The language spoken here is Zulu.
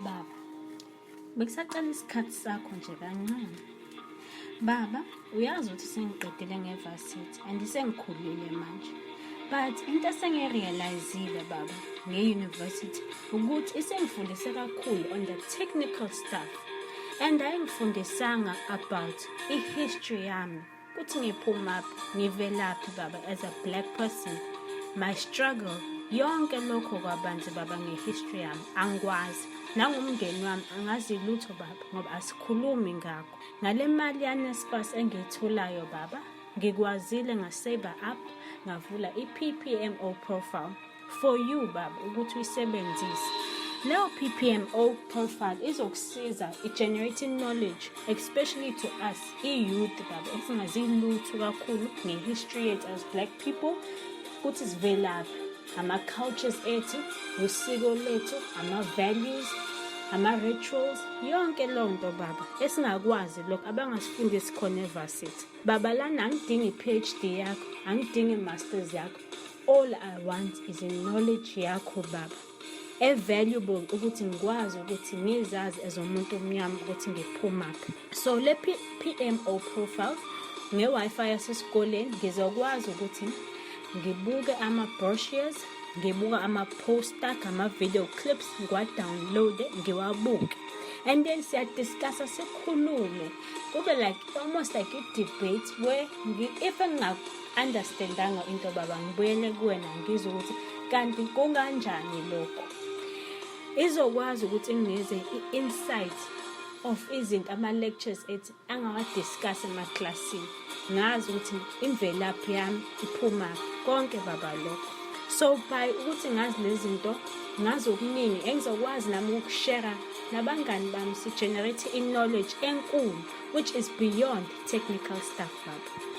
Baba, bengisacela isikhathi sakho nje kancane. Baba, uyazi ukuthi sengiqedile nge-varsity and sengikhulile manje. But into esengiyi-realize-ile, baba, nge-university ukuthi isengifundise kakhulu on the technical stuff and ayingifundisanga about i-history yami, kuthi ngiphumaphi, ngivelaphi, baba, as a black person, my struggle, yonke lokho kwabanzi, baba, nge-history yami angikwazi, nangumndeni wami angazi lutho, baba, ngoba asikhulumi ngakho. Ngale mali ya-NSFAS engiyitholayo, baba, ngikwazile nga-save up, ngavula i-PPMO profile for you, baba, ukuthi uyisebenzise. Leyo PPMO profile izokusiza i-generating knowledge, especially to us i-youth, baba, esingazi lutho kakhulu nge-history yethu as black people, ukuthi sivelaphi, ama-cultures ethu, usiko lethu, ama-values, ama-rituals, yonke leyo nto, baba, esingakwazi lokho abangasifundisi khona e-varsity. Baba, lana angidingi i-PhD yakho, angidingi i-masters yakho. All I want is i-knowledge yakho, baba, e-valuable, ukuthi ngikwazi ukuthi ngizazi as umuntu omnyama ukuthi ngiphumaphi. So le PMO profile, nge-Wi-Fi yasesikoleni, ngizokwazi ukuthi ngibuke ama-brochures, ngibuka ama-poster, ama-video clips, ngiwa-download, ngiwabuke, and then siya-discussa, sikhulume, kube like almost like i-debate where if nginga-understandanga into, baba, ngibuyele kuwena, ngizwe ukuthi kanti kunganjani lokho. Izokwazi ukuthi nginikeze i-insight of izinto ama-lectures ethi angawa-discuss emaklasini, ngazi ukuthi imvelaphi yami iphumaphi, konke, baba, lokho. So by ukuthi ngazi lezi zinto, ngazi okuningi engizokwazi nami uku-share nabangani bami, si-generate i-knowledge enkulu which is beyond technical stuff, baba.